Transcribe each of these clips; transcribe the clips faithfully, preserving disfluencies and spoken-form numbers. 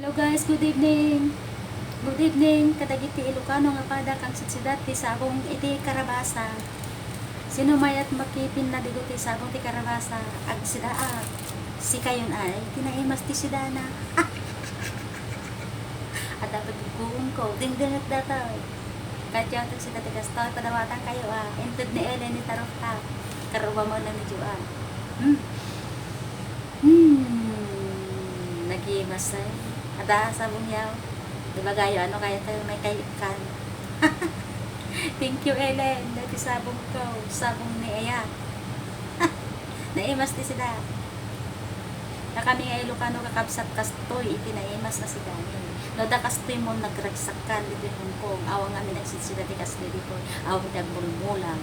Hello guys, good evening. Good evening kadagiti Ilocano nga pada kang sidsidat ti sabong iti karabasa. Sino mayat makipinna digo ti sabong ti karabasa? Agsidaak. Sikayon ay tinaimas ti sidana. Adda pagguguom ko, dingdinget datoy. Kadya ti sida ti kastoy, padawatan kayo, ah. Inted ni Ellen ni Tarokta. Karuba mo na ni Joan. Hmm. Hmm. Nagimas ay. Ada sabong yaw. Di ba gayo, ano kaya tayo may kaikan? Thank you, Ellen. Dati sabong ko. Sabong ni Aya. Naimas ti sida. Na kami nga Ilocano kakabsat kastoy iti naimas nga sidami. No da kastoy mo nagragsakkan ditoy Hong Kong, awan nga mi nagsidsida ti kastoy ditoy, awan ti agbulmulang.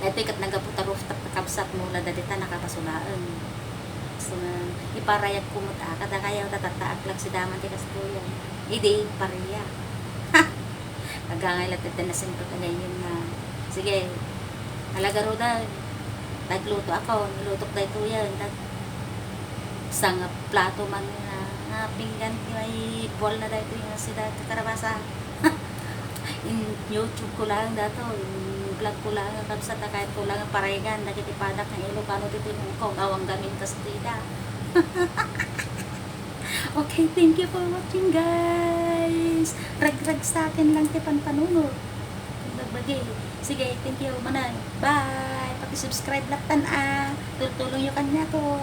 Daytoy ket naggapu ta rooftop kakabsat mo, la dagita nakapasulaen. So, nga, iparayak ko met a, kada kayo tatattaak lang sidaman ti kastoyan. Idi, pareya. Agangay latta ti nasengpet a gayyem na. Sige, alagarudan. Tagluto ako, nilutok daytoyen. Tag sanga plato man nga, nga pinggan ti may buwal na daytoy nga sida ti karabasa. In YouTube ko lang dato, in vlog ko lang, kabsat a kayat ko lang paregan, dagiti padak nga Ilocano ditoy Hong Kong, awan gamin kastida. Okay, thank you for watching, guys. Ragragsaken lang ti panpanunot. Bagbagi. Sige, thank you manen. Bye. Paki-subscribe laktan a. Tultulong yo kaniako.